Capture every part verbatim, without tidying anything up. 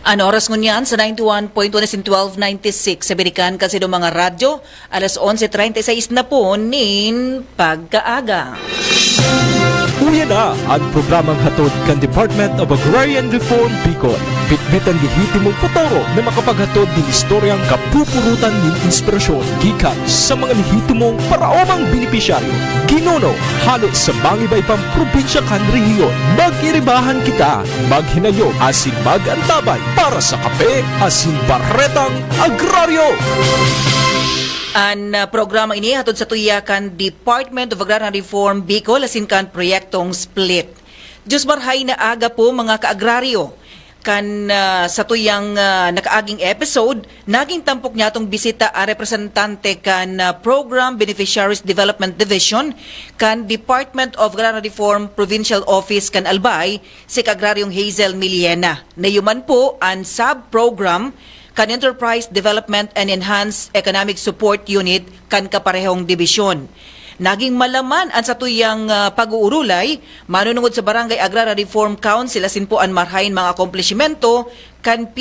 An oras ngunyan sa ninety-one point one S M twelve ninety-six sa Birikan, kasi do mga radyo, alas onse treinta y seis na po nin pagkaaga. Uya na an programang hatod kan Department of Agrarian Reform Bicol. Bitbit an lehitimong potoro na makapaghatod nin istoryang kapupurutan nin inspirasyon gikan sa mga lehitimong paraomang benepisyaryo, ginuno, hale sa mangiba-ibang probinsya kan rehiyon. Mag-iribahan kita, maghinayo asin mag-antabay para sa Kape asin Baretang Agraryo. An ah, programa ini hatod sa tuya kan Department of Agrarian Reform Bicol asin kan Proyektong Split. Diyos marhay na aga po, mga kaagraryo. Kan ah, sa tuyang ah, nakaaging episode, naging tampok niya itong bisita a representante kan ah, Program Beneficiaries Development Division kan Department of Agrarian Reform Provincial Office kan Albay, si Kaagraryong Hazel Miliena. Nayuman po an sub-program kan Enterprise Development and Enhanced Economic Support Unit kan kaparehong dibisyon. Naging malaman an satuyang ah, pag-uurulay manunungod sa Barangay Agrarian Reform Council asin po an marhain mga akomplishimento kan P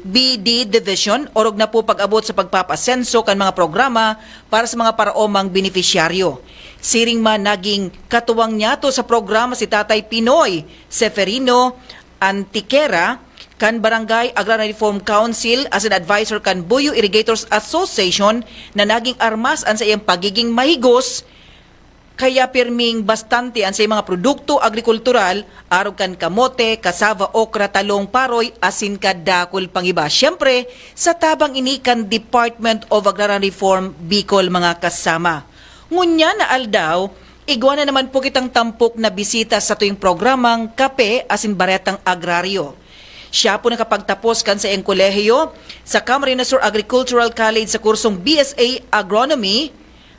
B D Division, orog na po pag-abot sa pagpapasenso kan mga programa para sa mga paraomang benepisyaryo. Siring man, naging katuwang niyato sa programa si Tatay Pinoy Seferino Antiquera, kan Barangay Agrarian Reform Council, as an advisor kan Buyo Irrigators Association, na naging armas an saiyang pagiging mahigos, kaya pirming bastante an saiyang mga produkto agrikultural, arog kan kamote, kasaba, okra, talong, paroy, asin kadakul pang iba. Siyempre, sa tabang ini kan Department of Agrarian Reform Bicol, mga kasama. Ngunyan na aldaw, igwa na naman po kitang tampok na bisita sa tuwing programang Kape asin Baretang Agraryo. Siya po nakapagtapos kan saiyang kolehiyo sa Camarines Sur Agricultural College sa kursong B S A Agronomy,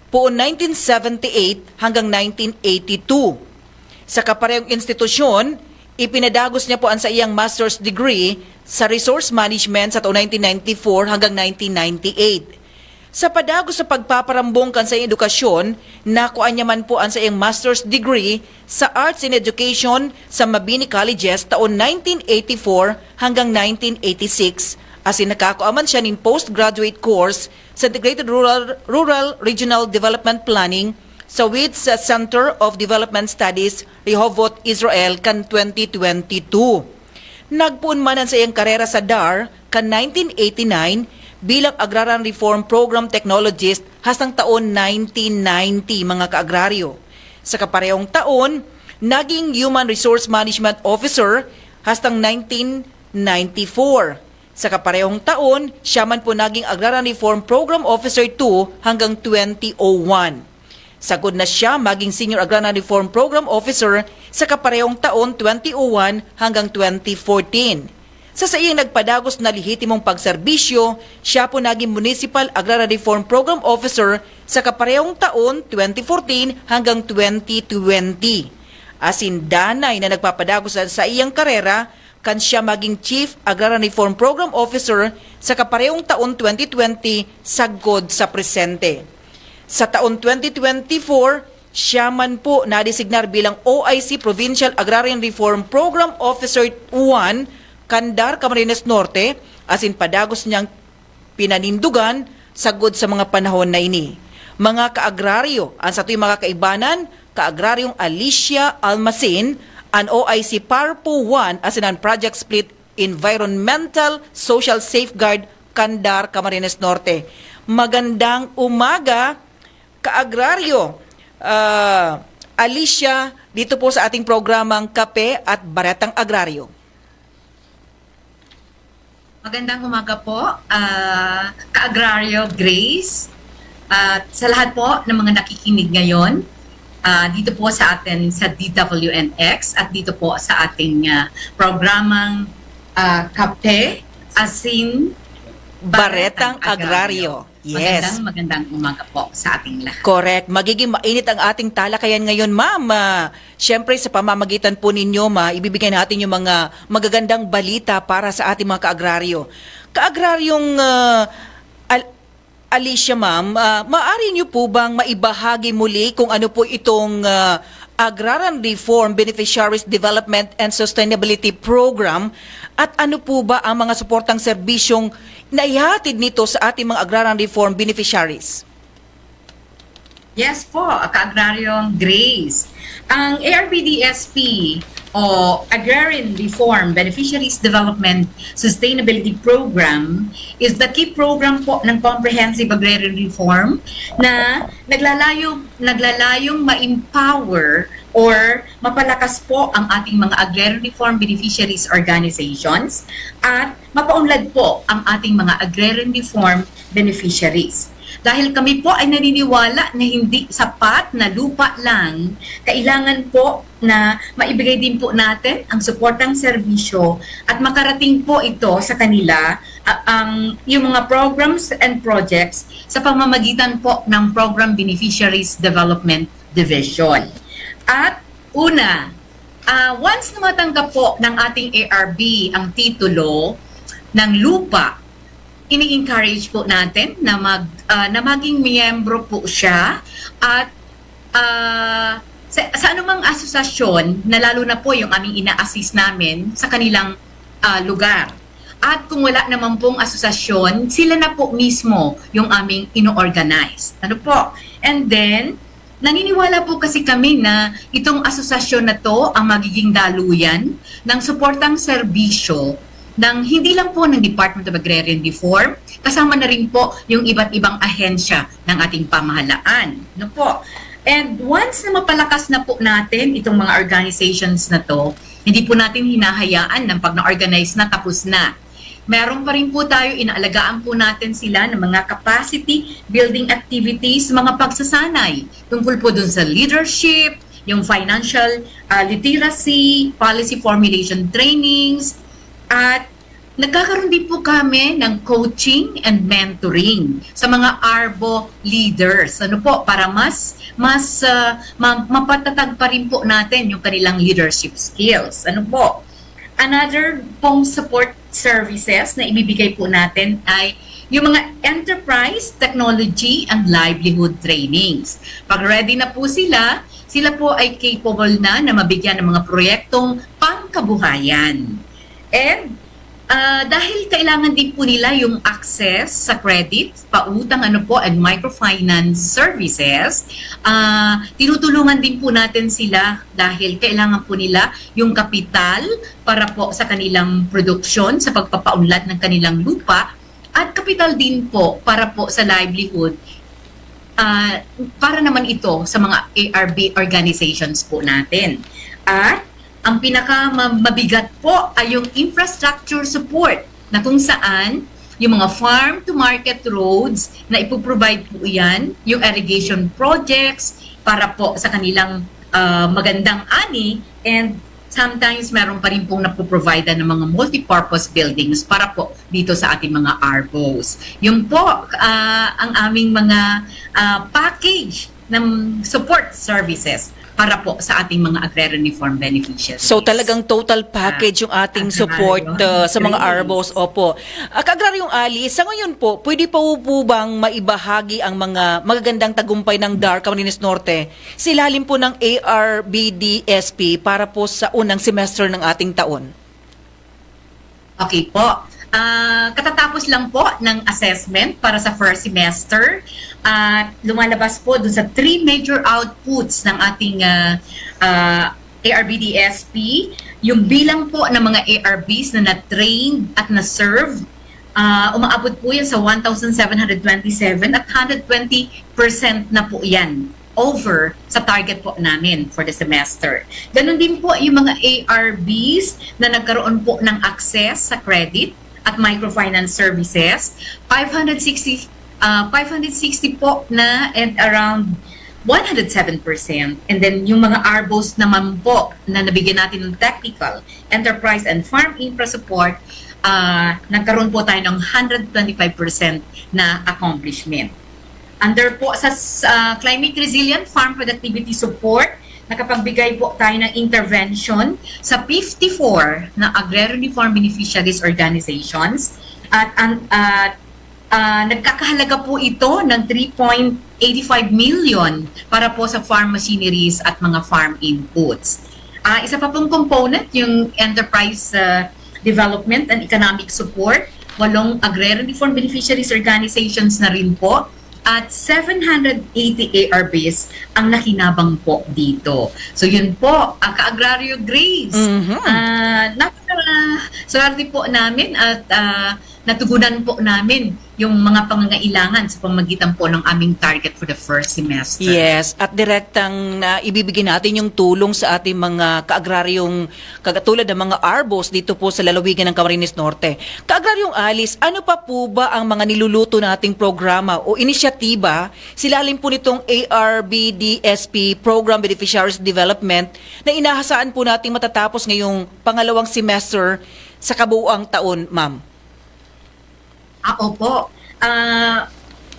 poon nineteen seventy-eight hanggang nineteen eighty-two. Sa kaparehong institusyon, ipinadagos niya po an saiyang master's degree sa resource management sa taon nineteen ninety-four hanggang nineteen ninety-eight. Sa padagos sa pagpaparambong kan saiyang edukasyon, nakua niya man po an saiyang master's degree sa Arts in Education sa Mabini Colleges taon nineteen eighty-four hanggang nineteen eighty-six, asin nakakua man siya nin postgraduate course sa Integrated Rural, Rural Regional Development Planning sa WIDS Center of Development Studies, Rehovot, Israel, kan twenty twenty-two. Nagpoon man an saiyang karera sa DAR kan nineteen eighty-nine bilang Agrarian Reform Program Technologist hastang taon nineteen ninety, mga kaagraryo. Sa kaparehong taon, naging Human Resource Management Officer hastang nineteen ninety-four. Sa kaparehong taon, siya man po naging Agrarian Reform Program Officer two hanggang twenty oh one. Sagkod na siya maging Senior Agrarian Reform Program Officer sa kaparehong taon, twenty oh one hanggang twenty fourteen. Sa saiyang nagpadagos na lehitimong pagserbisyo, siya po naging Municipal Agrarian Reform Program Officer sa kaparehong taon, twenty fourteen hanggang twenty twenty. Asin danay na nagpapadagos sa saiyang karera, kan siya maging Chief Agrarian Reform Program Officer sa kaparehong taon, twenty twenty, sagkod sa presente. Sa taon twenty twenty-four, siya man po nadesignar bilang O I C Provincial Agrarian Reform Program Officer one kan DAR Camarines Norte, asin padagos niyang pinanindugan sagkod sa mga panahon na ini. Mga kaagraryo, an satoy mga kaibanan, Kaagraryong Alicia Almacin, an O I C PARPO one asin an Project Split Environmental Social Safeguard kan DAR Camarines Norte. Magandang umaga, Kaagraryo, ah, Alicia, dito po sa ating programang Kape at Baretang Agraryo. Magandang umaga po, ah, Kaagraryo Grace, at sa lahat po ng mga nakikinig ngayon, ah, dito po sa atin sa D W N X at dito po sa ating, ah, programang, ah, Kape, Asin, Baretang Agraryo. Yes. Magandang, magandang umaga po sa ating lahat. Correct. Magiging mainit ang ating talakayan ngayon, ma'am. Ah, siyempre, sa pamamagitan po ninyo, ma, ibibigay natin yung mga magagandang balita para sa ating mga kaagraryo. Kaagraryong, ah, Al-, Alicia, ma'am, ah, maaari niyo po bang maibahagi muli kung ano po itong, ah, Agrarian Reform Beneficiaries Development and Sustainability Program At ano po ba ang mga suportang serbisyong naihatid nito sa ating mga agrarian reform beneficiaries? Yes po, Ka-Agraryong Grace. Ang A R B D S P o Agrarian Reform Beneficiaries Development Sustainability Program is the key program po ng Comprehensive Agrarian Reform na naglalayo naglalayong ma-empower or mapalakas po ang ating mga agrarian reform beneficiaries organizations at mapaunlad po ang ating mga agrarian reform beneficiaries. Dahil kami po ay naniniwala na hindi sapat na lupa lang, kailangan po na maibigay din po natin ang suportang serbisyo at makarating po ito sa kanila, a- ang yung mga programs and projects sa pamamagitan po ng Program Beneficiaries Development Division. At una, ah, once na matanggap po ng ating A R B ang titulo ng lupa, ini-encourage po natin na mag ah, na maging miyembro po siya at ah, sa, sa anumang asosasyon na lalo na po yung aming ina-assist namin sa kanilang ah, lugar. At kung wala naman pong asosasyon, sila na po mismo yung aming ino-organize. Ano po? And then, naniniwala po kasi kami na itong asosasyon na to ang magiging daluyan ng suportang serbisyo ng hindi lang po ng Department of Agrarian Reform, kasama na rin po yung iba't ibang ahensya ng ating pamahalaan. No po? And once na mapalakas na po natin itong mga organizations na to, hindi po natin hinahayaan ng pag na-organize na tapos na. Meron pa rin po tayo, inaalagaan po natin sila ng mga capacity building activities, mga pagsasanay tungkol po dun sa leadership, yung financial uh, literacy, policy formulation trainings, at nagkakaroon din po kami ng coaching and mentoring sa mga ARBO leaders. Ano po, para mas mas uh, ma- mapatatag pa rin po natin yung kanilang leadership skills. Ano po? Another pong support services na ibibigay po natin ay yung mga enterprise, technology, and livelihood trainings. Pag ready na po sila, sila po ay capable na na mabigyan ng mga proyektong pangkabuhayan. And uh, dahil kailangan din po nila yung access sa credit, pautang ano po, and microfinance services, uh, tinutulungan din po natin sila dahil kailangan po nila yung kapital para po sa kanilang produksyon, sa pagpapaunlad ng kanilang lupa, at kapital din po para po sa livelihood, uh, para naman ito sa mga A R B organizations po natin. At ang pinakamabigat po ay yung infrastructure support na kung saan yung mga farm to market roads na ipoprovide po yan, yung irrigation projects para po sa kanilang uh, magandang ani, and sometimes meron pa rin pong napoprovide ng mga multipurpose buildings para po dito sa ating mga ARBOs. Yung po uh, ang aming mga uh, package ng support services para po sa ating mga agrarian reform beneficiaries. So talagang total package yung ating support uh, sa mga ARBOs. Opo. Uh, Ka-Agraryong Ali, sa ngayon po, pwede pa po bang maibahagi ang mga magagandang tagumpay ng DAR Camarines Norte sa ilalim po ng A R B D S P para po sa unang semester ng ating taon? Okay po. Uh, katatapos lang po ng assessment para sa first semester, uh, lumalabas po dun sa three major outputs ng ating uh, uh, A R B D S P, yung bilang po ng mga A R Bs na na-trained at na-serve, uh, umaabot po yan sa one thousand seven hundred twenty-seven at one hundred twenty percent na po yan over sa target po namin for the semester. Ganun din po yung mga A R Bs na nagkaroon po ng access sa credit at microfinance services, five hundred sixty uh, five hundred sixty po na and around one hundred seven percent. And then yung mga ARBOs naman po na nabigyan natin ng technical, enterprise and farm infra support, uh, nagkaroon po tayo ng one hundred twenty-five percent na accomplishment. Under po sa uh, Climate Resilient Farm Productivity Support, nakapagbigay po tayo ng intervention sa fifty-four na agrarian reform beneficiaries organizations at ang uh, uh, nagkakahalaga po ito ng three point eighty-five million para po sa farm machineries at mga farm inputs. Uh, isa pa pong component, yung enterprise uh, development and economic support, walong agrarian reform beneficiaries organizations na rin po, at seven hundred eighty A R Bs ang nakinabang po dito. So yun po, uh, Ka-Agraryo Grace. Mhm. Ah, napaka swerte po namin at ah, natugunan po namin yung mga pangangailangan sa pamagitan po ng aming target for the first semester. Yes, at direktang na ibibigay natin yung tulong sa ating mga kaagraryong kagatulad ng mga ARBOs dito po sa lalawigan ng Camarines Norte. Kaagraryong Alice, ano pa po ba ang mga niluluto nating programa o inisyatiba silalim po nitong A R B D S P Program Beneficiaries Development na inahasaan po nating matatapos ngayong pangalawang semester sa kabuuang taon, ma'am? Ah, opo. Ah,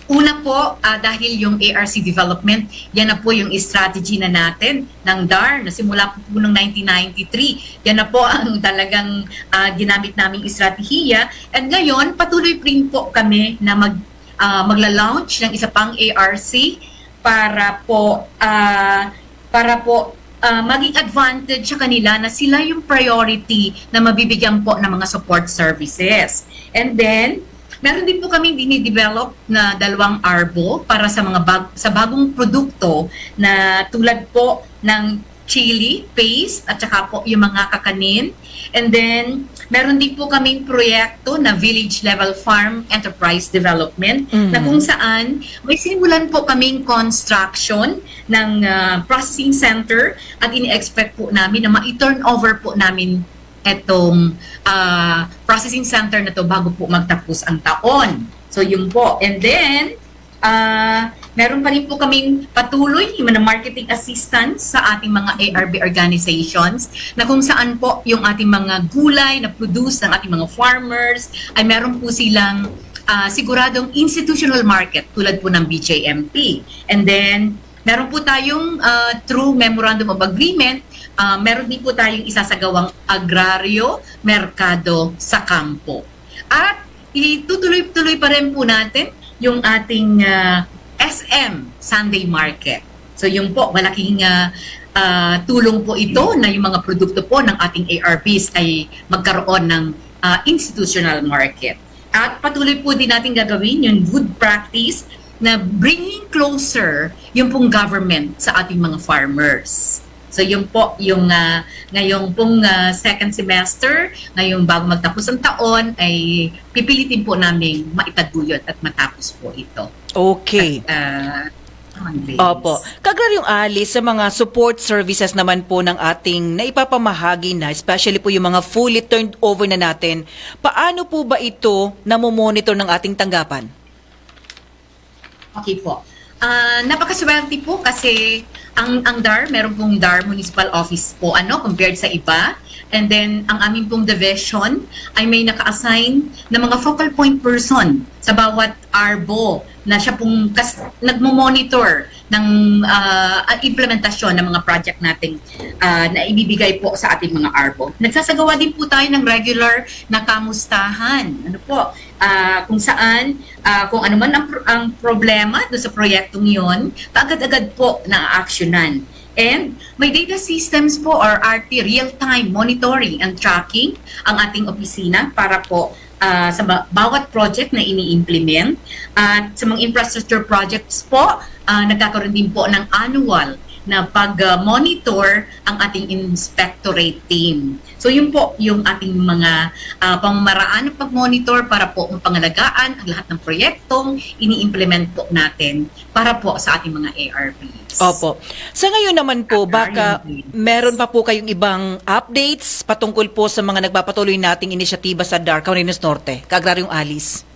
una po, ah, dahil yung A R C development, yan na po yung strategy na natin ng DAR na simula po, po noong nineteen ninety-three. Yan na po ang talagang ah, ginamit naming estratehiya. At ngayon, patuloy pa rin po kami na mag, ah, magla-launch ng isa pang A R C para po ah, para po ah, maging advantage sa kanila na sila yung priority na mabibigyan po ng mga support services. And then, meron din po kaming dinidevelop na dalawang ARBO para sa mga bag- sa bagong produkto na tulad po ng chili paste at saka po yung mga kakanin. And then, meron din po kaming proyekto na Village Level Farm Enterprise Development Mhm. na kung saan may simulan po kaming construction ng ah, processing center at ini-expect po namin na ma-turn over po namin itong ah, processing center na to bago po magtapos ang taon. So yun po. And then, ah, meron pa rin po kaming patuloy na marketing assistance sa ating mga A R B organizations na kung saan po yung ating mga gulay na produce ng ating mga farmers ay meron po silang ah, siguradong institutional market tulad po ng B J M P. And then, meron po tayong ah, through Memorandum of Agreement, ah, meron din po tayong isasagawang agraryo merkado sa kampo. At itutuloy-tuloy pa rin po natin yung ating ah, S M Sunday Market. So yun po, malaking ah, ah, tulong po ito na yung mga produkto po ng ating A R Bs ay magkaroon ng ah, institutional market. At patuloy po din natin gagawin yung good practice na bringing closer yung pong government sa ating mga farmers. So yun po yung ah, ngayong pong ah, second semester, ngayong bago magtapos ang taon, ay pipilitin po namin maitaguyod at matapos po ito. Okay. Ah, ang days. Opo. Kagraryong Alice, sa mga support services naman po ng ating naipapamahagi na, especially po yung mga fully turned over na natin, paano po ba ito namomonitor ng ating tanggapan? Okay po. Ah, napakaswerte po kasi ang ang DAR, meron pong DAR Municipal Office po, ano, compared sa iba. And then, ang aming pong division ay may naka-assign na mga focal point person sa bawat ARBO na siya pong kas- nagmo-monitor ng ah, implementasyon ng mga project nating ah, na ibibigay po sa ating mga ARBO. Nagsasagawa din po tayo ng regular na kamustahan. Ano po? Ah, kung saan, ah, kung ano man ang, pro- ang problema do sa proyektong yon, kaagad-agad po na-actionan. And may data systems po or R T, real-time monitoring and tracking ang ating opisina para po ah, sa ba- bawat project na ini-implement at sa mga infrastructure projects po, ah, nagkakaroon din po ng annual na pag-monitor ang ating inspectorate team. So yun po yung ating mga ah, pamamaraan ng pag-monitor para po mapangalagaan ang lahat ng proyektong ini-implement po natin para po sa ating mga A R Bs. Opo. Sa ngayon naman po, baka Agrarian Grace. Meron pa po kayong ibang updates patungkol po sa mga nagpapatuloy nating inisyatiba sa DAR Camarines Norte, Kagraryong Alice?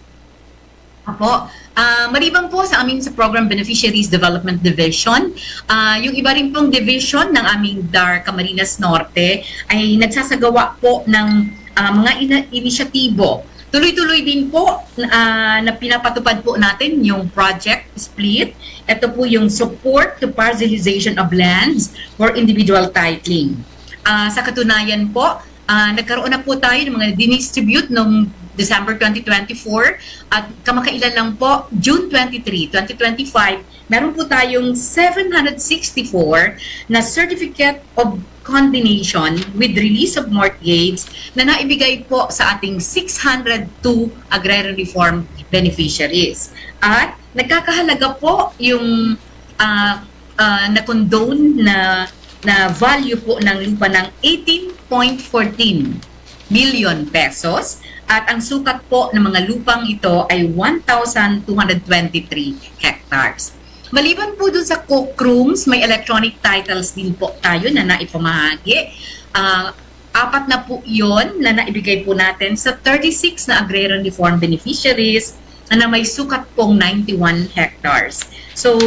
Apo, ah, maliban po sa aming sa Program Beneficiaries Development Division, ah, yung iba rin pong division ng aming DAR Camarines Norte ay nagsasagawa po ng ah, mga ina- inisyatibo. Tuloy-tuloy din po ah, na pinapatupad po natin yung Project Split. Ito po yung Support to Parcelization of Lands for Individual Titling. Ah, sa katunayan po, ah, nagkaroon na po tayo ng mga dinistribute noong December twenty twenty-four at kamakailan lang po, June twenty-three, twenty twenty-five, meron po tayong seven hundred sixty-four na Certificate of condonation with release of mortgage na naibigay po sa ating six hundred two agrarian reform beneficiaries. At nagkakahalaga po yung ah, ah, na-condone na, na value po ng lupa ng eighteen point fourteen million pesos at ang sukat po ng mga lupang ito ay one thousand two hundred twenty-three hectares. Maliban po dun sa coke rooms, may electronic titles din po tayo na naipamahagi. Ah, apat na po yon na naibigay po natin sa thirty-six na agrarian reform beneficiaries na may sukat pong ninety-one hectares. So,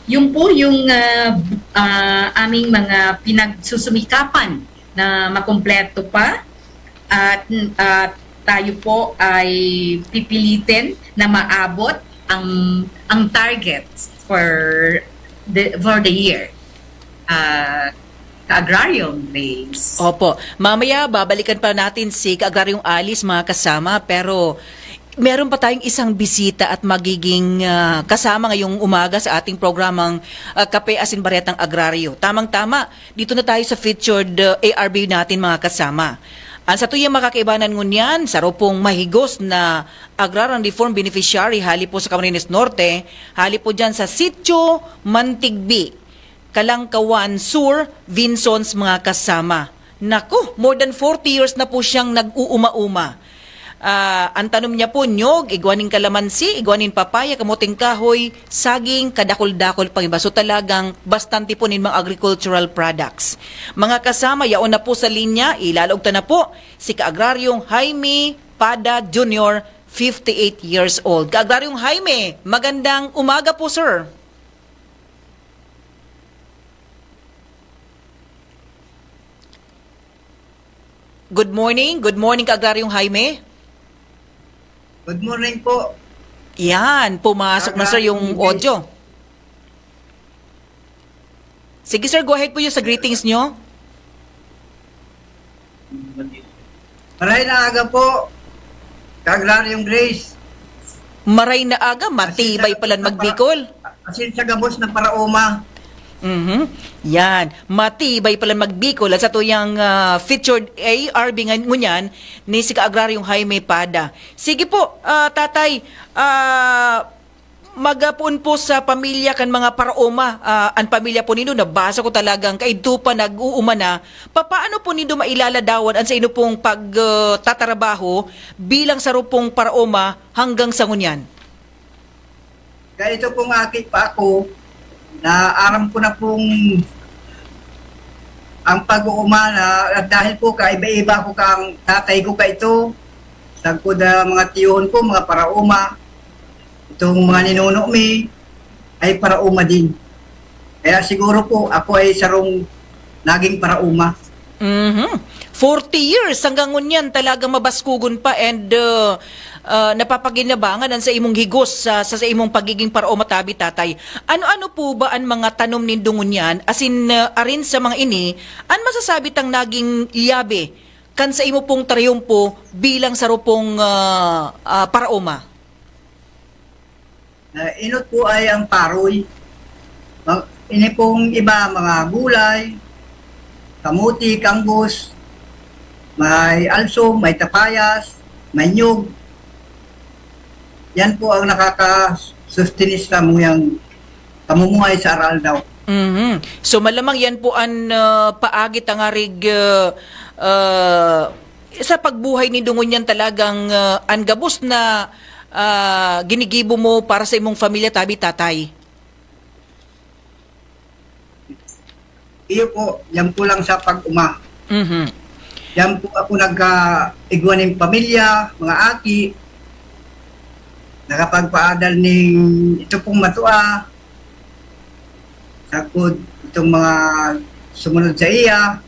yun po yung ah, ah, aming mga pinagsusumikapan na makumpleto pa at ah, tayo po ay pipilitin na maabot ang ang targets for the for the year. Ah, Ka-Agraryong Grace. Opo. Mamaya, babalikan pa natin si Ka-Agraryong Alice, mga kasama. Pero meron pa tayong isang bisita at magiging ah, kasama ngayong umaga sa ating programang ah, Kape Asin Baretang Agraryo. Tamang-tama, dito na tayo sa featured ah, A R B natin, mga kasama. Ang satuyang makakaibanan ngunyan, saro pong mahigos na Agrarian Reform Beneficiary hali po sa Camarines Norte, hali po dyan sa Sitio Mantigbi, Kalangkawan Sur, Vinsons, mga kasama. Naku, more than forty years na po siyang nag-uuma-uma. Ah, ang tanom niya po, nyog, igwa nin kalamansi, igwa nin papaya, kamoteng kahoy, saging, kadakol-dakol pang iba. So, talagang bastante po nin mga agricultural products. Mga kasama, yaon na po sa linya, ilalaog ta na po si Kaagraryong Jaime Pada Junior, fifty-eight years old. Kaagraryong Jaime, magandang umaga po, sir. Good morning. Good morning, Kaagraryong Jaime. Good morning po. Yan, pumasok na, sir, Kaagraryong yung Jaime. Audio. Sige, sir, go ahead po yung sa greetings nyo. Maray na aga po, Kaagraryong Grace. Maray na aga, matibay Asin sa palan gabos na para-, magbikol. Asin sa gabos na paraoma. Mhm. Yan. Matibay palan magbikol. At sa tuyang ah, featured A R B nga ngunyan, ni si Kaagraryong Jaime Pada. Sige po, ah, tatay, ah, magapoon po sa pamilya kan mga paraoma. Ah, an pamilya po nindo, nabasa ko talagang kaidto pa nag-uuma na. Papaano po nindo mailaladawan an sa ino pong pag, ah, tatrabaho bilang saro pong paraoma hanggang sa ngunyan? Kaya ito pong aki pa ako, na aram ko na pong ang pag-uuma na, at dahil po kaiba-iba ko kang tatay ko ka ito, sagkod na mga tiyuhon ko, mga paraoma, itong mga ninuno mi, ay paraoma din. Kaya siguro po, ako ay sarong naging paraoma. Mhm. Forty years hanggang ngunyan, talagang mabaskugon pa and uh, uh, napapaginabangan ang sa imong higos sa, sa, sa imong pagiging paraoma tabi, tatay. Ano-ano po ba ang mga tanom nindo ngunyan? Asin, uh, arin sa mga ini, an masasabi tang naging liyabe kan sa imo pong triyumpo bilang saro pong ah, ah, paraoma? Ah, inot po ay ang paroy. Ang, ini pong iba, mga gulay, kamuti, kanggos, may alsom, may tapayas, may nyug. Yan po ang nakakasustenis sa muyang pamumuhay sa aral daw. Mhm. So, malamang yan po an ah, paagi tangarig ah, ah, sa pagbuhay nindo ngunyan talagang ah, an gabos na ah, ginigibo mo para sa imong pamilya, tabi, tatay? Iyo po, yan po lang sa pag-uma. Mhm. Yan po ako nagka-igwa ning pamilya, mga aki, nakapagpaadal ning ito pong matua, sagkod itong mga sumunod sa iya.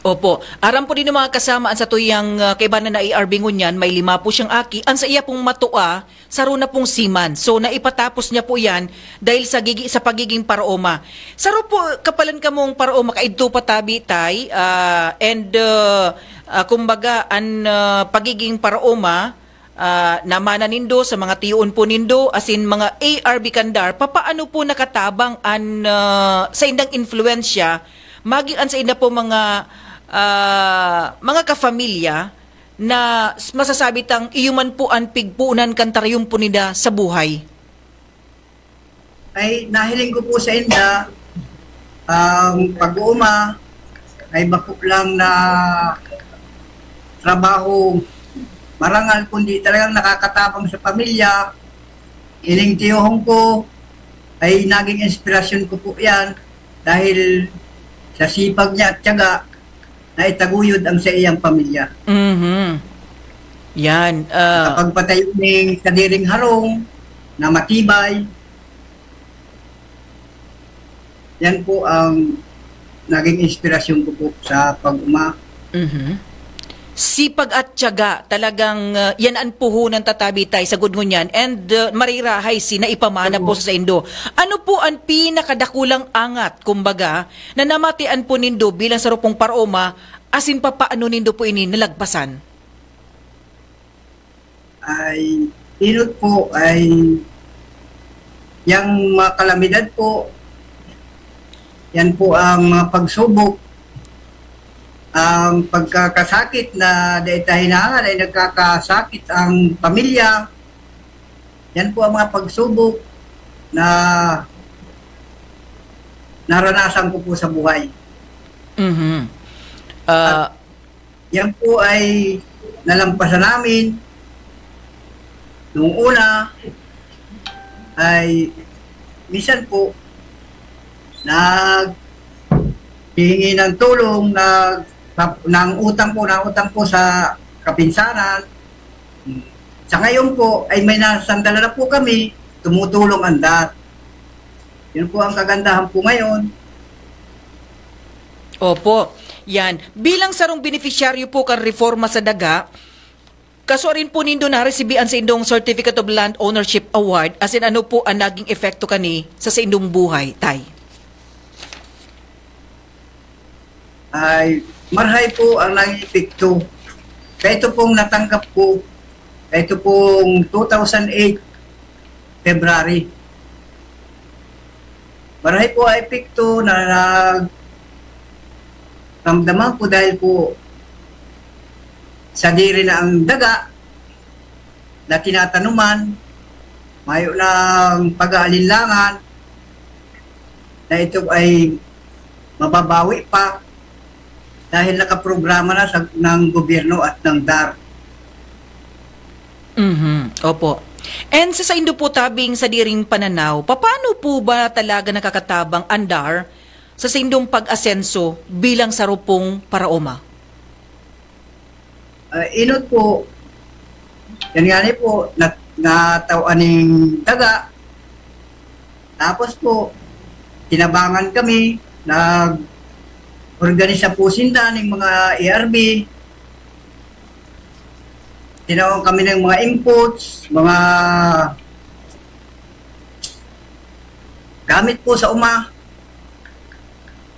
Opo. Aram po din ng mga kasama ang satuyang ah, kaibanan na A R B ngunyan, may lima po siyang aki. Ang sa iya pong matua, saro na pong siman. So, naipatapos niya po yan dahil sa, gigi, sa pagiging paraoma. Saro po, kapalan kamong paraoma, kaidto pa tabi, tay, ah, and, ah, ah, kumbaga, an ah, pagiging paraoma, ah, namana nindo, sa mga tiyoon po nindo, asin mga A R B kan DAR, papaano po nakatabang an, ah, saindang influensya, maging an sainda po mga, ah, mga kafamilya na s-, masasabi tang iyo man po an pigpuunan kan tarayumpo ninda sa buhay? Ay, nahiling ko po sa inda, ang pag-uuma ay bako lang na trabaho marangal, kundi talagang nakakatabang sa pamilya. Ining tiyohong ko ay naging inspirasyon ko po yan dahil sa sipag niya at tiyaga na itaguyod ang sa iyang pamilya. Mhm. Yan, ah, Kapagpatayo ning sadiring harong na matibay, yan po ang naging inspirasyon ko po sa pag-uma. Mhm. Sipag at tiyaga, talagang, ah, yan ang puhunan ta, Tabitay, sagkod ngunyan. And, ah, marirahay si naipamana po Opo. sa saindo. Ano po ang pinakadakulang angat, kumbaga, na namatian po nindo bilang saro pong paraoma, asin papaano nindo po ini nalagpasan? Ay, inot po ay yang mga kalamidad po, yan po ang mga pagsubok, ang pagkakasakit na dai ta hinahangad ay nagkakasakit ang pamilya. Yan po ang mga pagsubok na naranasan ko po sa buhay. Mhm. Ah, At yan po ay nalampasan namin. Nung una ay minsan po naghihingi ng tulong, nag-, nang utang po, nang utang po sa kapinsanan. Sa ngayon po ay may nasandalan na po kami, tumutulong ang DAR. Yun po ang kagandahan po ngayon. Opo, yan. Bilang sarong benepisyaryo po kan reforma sa daga, kaswarin po nindo naresibi an saindong Certificate of Land Ownership Award, asin ano po ang naging epekto kani sa saindong buhay, Tay? Ay, marhay po ang naging epekto. Kaya ito pong natanggap ko, kaya ito pong two thousand eight, February. Marhay po ang epekto na naramdaman ko dahil po sadiri na ang daga na tinatanuman, mayo nang pag-aalinlangan na ito ay mababawi pa dahil nakaprograma na sa, ng gobyerno at ng DAR. Mhm, opo. And sa saindo po tabing sadiring pananaw, papaano po ba talaga nakakatabang ang DAR sa saindong pag-asenso bilang saro pong paraoma? Ah, inot po, yan nga ni po, nat-, nataw-an ning daga. Tapos po, tinabangan kami, nag-organisa po sinda ning mga A R B. Tinawan kami ng mga inputs, mga gamit po sa uma.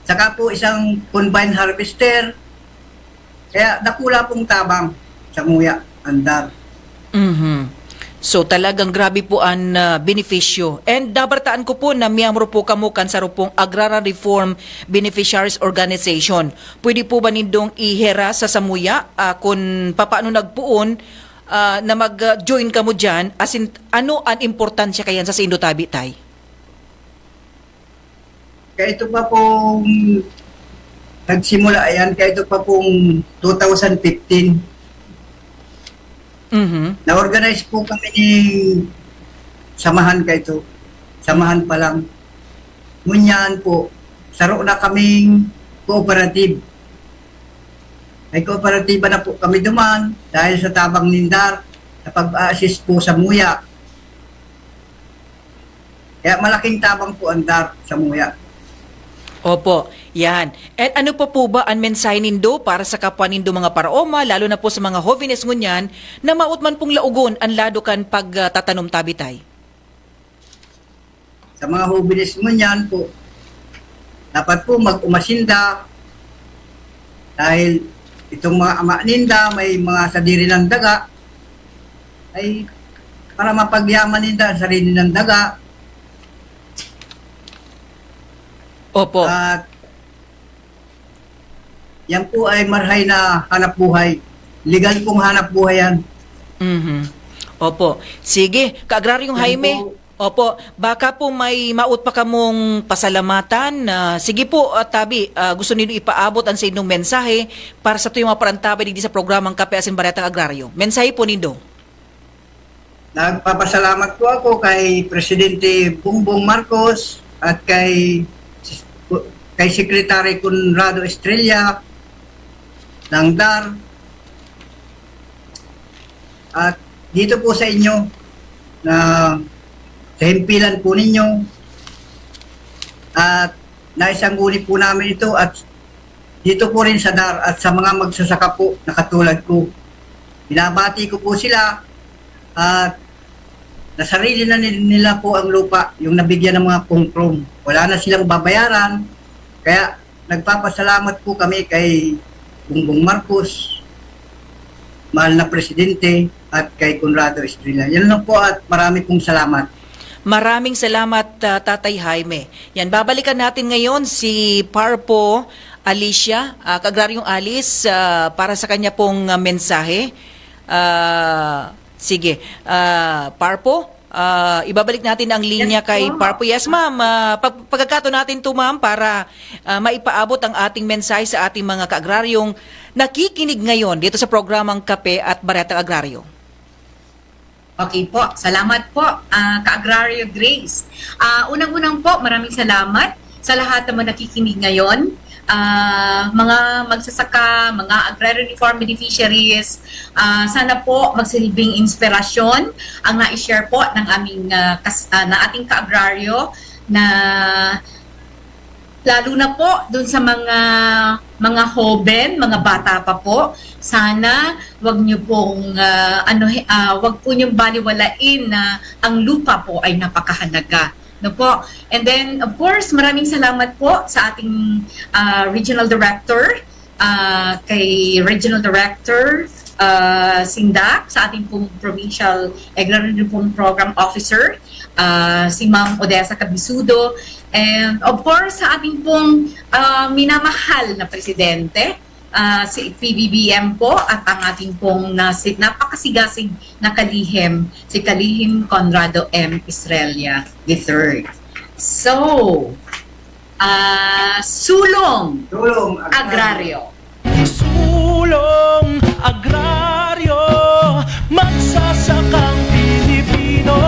Saka po isang combine harvester. Kaya dakula pong tabang sa muya, andar. Mhm. So, talagang grabe po an, ah, benepisyo. And nabartaan ko po na miyembro po kamo kan saro pong Agrarian Reform Beneficiaries Organization. Pwede po ba nindong ihera sa samuya, ah, kun papaano nagpoon, ah, na mag, ah, join kamo diyan? As in, ano an importansya kayan sa saindo tabi, Tay? Kaya ito pa pong nagsimula yan, kaya ito pa pong two thousand fifteen. Mhm. Na-organize po kami ni samahan ka ito. Samahan pa lang. Ngunyan po, saro na kaming cooperative. May kooperatiba na po kami duman dahil sa tabang nindar sa pag-assist po sa muya. Kaya malaking tabang po ang DAR sa muya. Opo, yan. And ano pa po ba ang mensahe nindo para sa kapwa nindo mga paraoma, lalo na po sa mga hovenes ngunyan, na maot man pong laogon ang lado kan pagtatanom tabi, Tay? Sa mga hovenes ngunyan po, dapat po mag-umasinda dahil itong mga ama ninda may mga sadiri ng daga, ay para mapagyaman ninda ang sarili ng daga. Opo. At yan po ay marhay na hanap buhay. Legal pong hanap buhay yan. Mhm. Opo. Sige, Kaagraryong Yan Jaime. Po. Opo, baka po may maot pa kamong pasalamatan. Ah, sige po, ah, tabi, ah, gusto nindo ipaabot ang sa inyong mensahe para sa tuyong mga parantabay digdi sa programang Kape asin Baretang Agraryo. Mensahe po nindo. Nagpapasalamat po ako kay Presidente Bongbong Marcos at kay, kay Secretary Conrado Estrella, ng dar, at dito po sa inyo na sa himpilan po ninyo at naisangguni po namin ito at dito po rin sa dar at sa mga magsasaka po na katulad ko. Binabati ko po sila at nasarili na nil-, nila po ang lupa, yung nabigyan ng mga kongkrong. Wala na silang babayaran, kaya nagpapasalamat po kami kay Bongbong Marcos, mahal na presidente, at kay Conrado Estrella. Yan lang po at marami pong salamat. Maraming salamat, ah, Tatay Jaime. Yan, babalikan natin ngayon si Parpo Alicia, ah, Kaagraryong Alice, ah, para sa kanya pong, ah, mensahe. Ah, sige, ah, Parpo, ah, ibabalik natin ang linya Yes kay po. Parpo. Yes, ma'am. Ah, pag-, pagkakato natin to, ma'am, para, ah, maipaabot ang ating mensahe sa ating mga kaagraryong nakikinig ngayon dito sa programang Kape at Baretang Agraryo. Okay po. Salamat po, ah, Ka-Agraryo Grace. Ah, unang-unang po, maraming salamat sa lahat ng mga nakikinig ngayon. Ah, mga magsasaka, mga agrarian reform beneficiaries, ah, sana po magsilbing inspirasyon ang nai-share po ng aming, ah, kas-, ah, na ating ka-agraryo na lalo na po dun sa mga, mga hoben, mga bata pa po. Sana wag niyo pong, ah, ano, he-, ah, wag po niyong baliwalain na ang lupa po ay napakahalaga. No po? And then, of course, maraming salamat po sa ating, ah, Regional Director, ah, kay Regional Director, ah, Sindak, sa ating pong Provincial Agrarian Reform Program Officer, ah, si Ma'am Odessa Cabisudo, and of course, sa ating pong, ah, minamahal na Presidente, ah, si P B B M po, at ang ating pong nasi-, napakasigasig na kalihim, si Kalihim Conrado M. Estrella the third. So, ah, Sulong Sulong Agraryo. Agraryo. Sulong Agraryo, magsasakang Pilipino.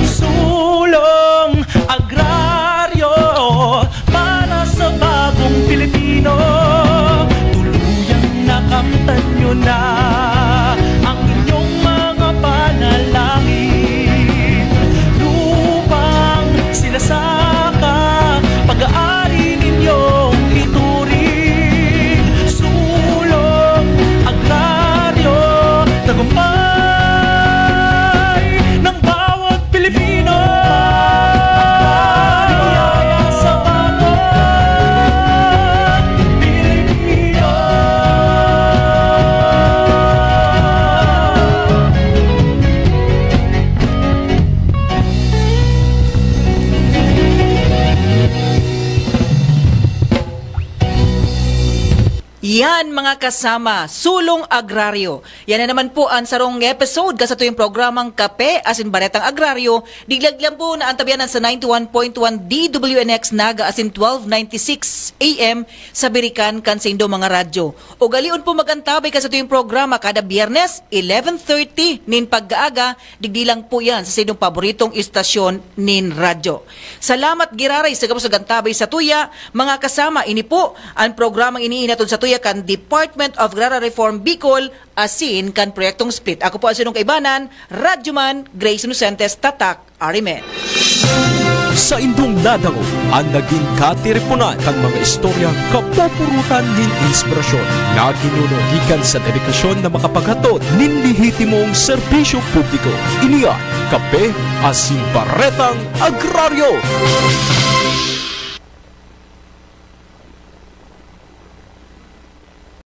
Sulong Agraryo, para sa bagong Pilipino. Tuluyang nakamtan nyo na ang inyong mga panalangin. Lupang sinasaka, pag-aari ninyong ituring. Sulong Agraryo, tagumpay ng bawat Pilipino. Sa bawat Pilipino. Yan, mga kasama, Sulong Agraryo. Yan na naman po ang sarong episode kan satuyang programang Kape asin Baretang Agraryo. Diglag lang po na antabayanan sa ninety-one point one D W N X Naga asin twelve ninety-six A M sa birikan kan saindo mga radyo. Ugalion po mag-antabay kan satuyang programa kada Biyernes, eleven thirty nin pag-aaga, digdi lang po yan sa saindong paboritong istasyon nin radyo. Salamat giraray sa gabos nag-antabay satuya, mga kasama. Ini po ang programang iniinatod satuya kan Department of Agrarian Reform Bicol asin kan Proyektong SPLIT. Ako po ang sinong kaibanan, Radyoman Grace Inocentes, Tatak Arimen. Saindong nadangog an nagin katiriponan kan mga istorya kapupurutan nin inspirasyon na ginuno gikan sa dedikasyon na makapaghatod nin lehitimong serbisyo publiko. Ini an Kape asin Baretang Agraryo.